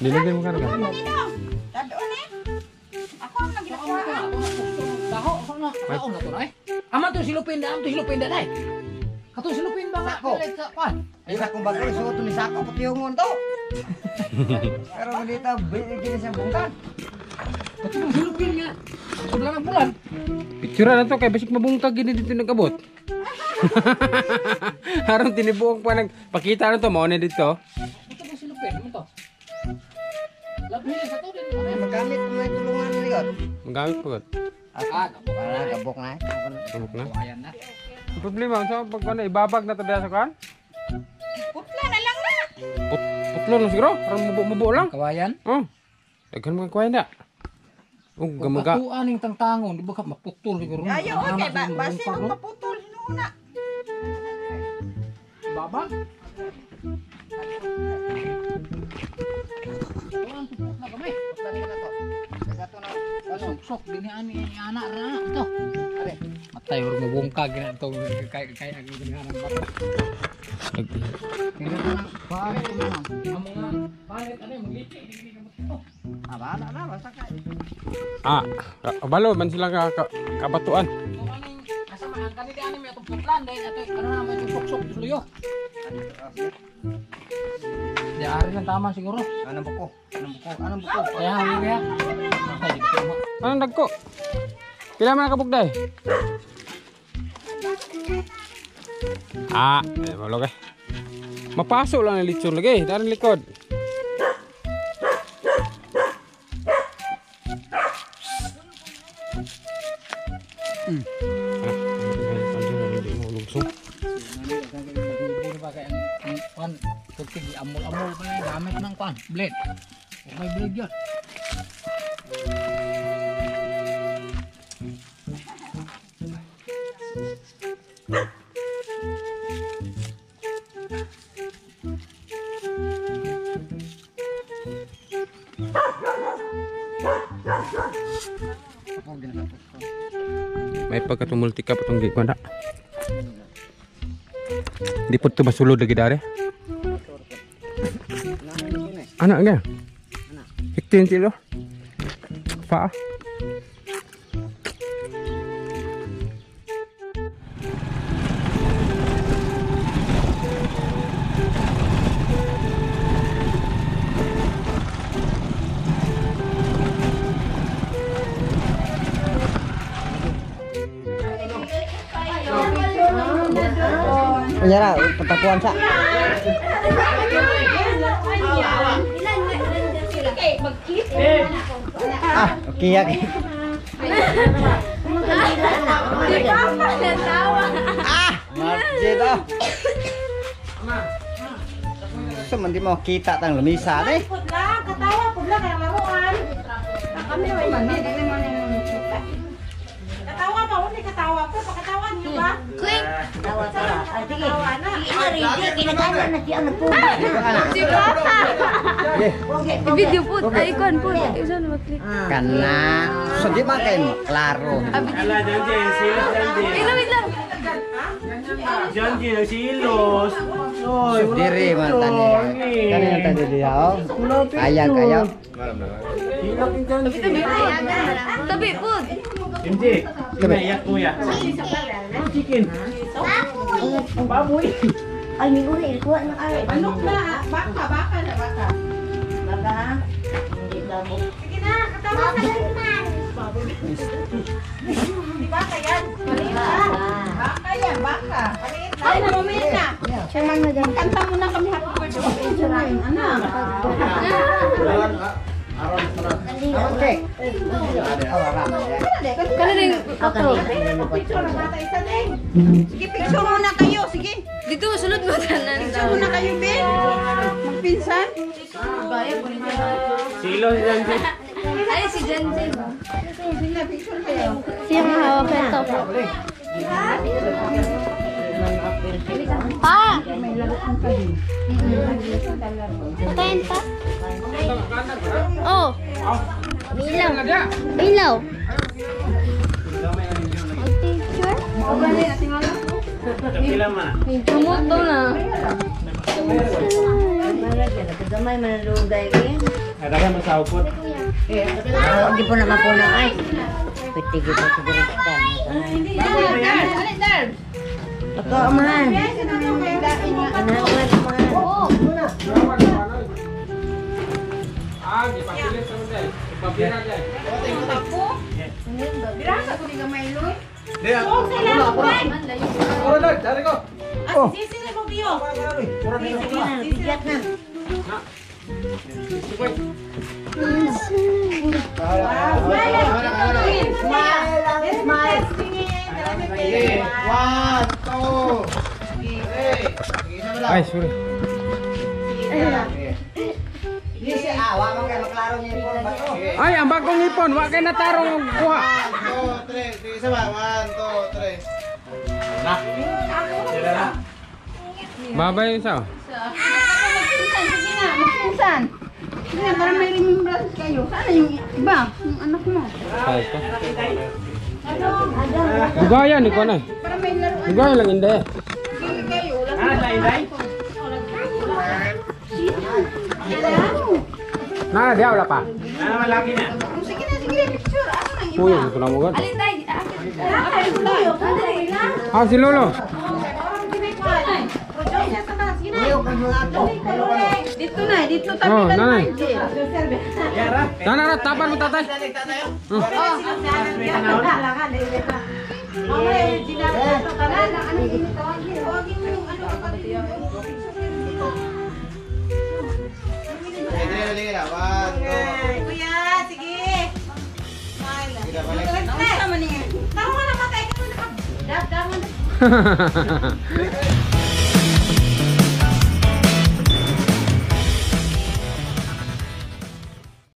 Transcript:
Dinagay mo karga. Ako ang naginakuhaan. Daho, ako na. Ako na to na eh. Aman to silupin da, am to silupin da dai. Kato silupin ba nga? Sako. Pan. Ay sa kong bago suot ni sako putiyongon to. Pero dito gini sa bungkan. Kato silupin nga. Sobra ng bulan. Picture na to kay basig mabungkag gini dito nagabot. Aron tinibuok pa nagpakita na to mao na dito. Kato silupin mo to. Labi sa to din. Magamit mo may tulungan ni God. Magamit po. Ah, gabok na, gabok na. Gabok na. Ayan na. Ang problema sa pag ano ibabag na to diha sa kan? Putla na lang na. Putlo na siguro, aron mubo-mubo lang. Kawayan. Oh. Daghan mga kawayan na. Ug gamaga. Patuan ning tangtangon, di ba ka maputol siguro. Ayo, okay, basin ang maputol hinuna. Baba. Sok-sok gini ani anak ra to. Matay ur mabungkag gina to kay kay ang gini anang bato. Ah, kabalo man sila ka kabatuan. Asa man ang kanila ani may atong putlan dahil ato ano na may sok-sok luyo. Di ari lang tama siguro. Anong buko? Anong buko? Anong buko? Kaya kaya. Anong dagko? Pila man nakabugday? Ah, eh malo kay. Mapasok lang ang lechon lagi, dari likod. Amol-amol pa na gamit ng kwan, blade. May blade yun. May pagkatumulti ka patong gikuan na. Di po ito masulod lagi dari. Anak nga. Hiktin silo. Pa. Kunyara, patapuan sa. Ah, okay ya. Ah, Jeda. So man di mo kita tang lamisa eh. Pudla, katawa pudla kaya laruan. Kami way man di man yung katawa pa uni katawa po pakatawan niyo ba? Click. Tawa tawa. Sige. Sige, kinagana na siya nagpuba. Si Papa. Video po. Ay, icon po. Isa na mag-click. Kana. So di man kay klaro. Ala, Janjen, silos Janjen. Wait lang, wait lang. Janjen, silos. So diri man tani. Kani ang tani diha oh. Kaya kaya. Tabi po. MJ, naiyak kuya. Chicken. Baboy. Ay, may uri, kuha na ay. Manok na, baka, baka na baka. Baka ha? Hindi tabo. Sige na, katawa na. Di baka yan. Maliit na. Baka yan, baka. Maliit na. Ay, mamaya na. Kanta muna kami happy birthday. Anak. Okay. Kano na yung otro? Picture na bata isa din. Sige, picture muna kayo. Sige. Dito, sulod mo tanan. Picture muna kayo, Ben. Magpinsan. Silos Janjen. Ay, si Janjen. Sige na, picture kayo. Siya ang hawak ito. Pa! Patayin pa? Oh! Ilaw. Ilaw. Picture? Pila man. Tumuto na. Gamay manalugay kayo. Ada kan masawpot. Hindi po naman po na ay. Pwede ko siguro sa Ako, man. Ah, gipapilit sa mga. Ipabira dyan. Birasa ko ni gamay, Loy. Ora dai, dari ko. Ah, sisi na mo biyo. Bigat na. Smile, smile. 1, 2, 3. Ay, sorry. Di siya awa mo kay maklaro niya ipon ba to? Ay, ang bagong ipon, wa kay natarong kuha. 1, 2, 3. Sige, isa ba? 1, 2, 3. Babay isa. Magpinsan, sige na, magpinsan. Sige na, para may remembrance kayo. Sana yung iba, yung anak mo. Ay, ko. Dugayan ni ko na. Para may laruan. Dugayan lang hindi. Sige kayo, wala sa Na, di wala pa. Sige na, sige na, picture. Asa nang iba? Kuya, ito na mo gud. Alin tayo? Ah, si Lolo. Dito na, dito tabi Oh, ka nanay. na. Nana, na, tapan mo tatay. Kuya, sige. Smile. Tama na matay ka na.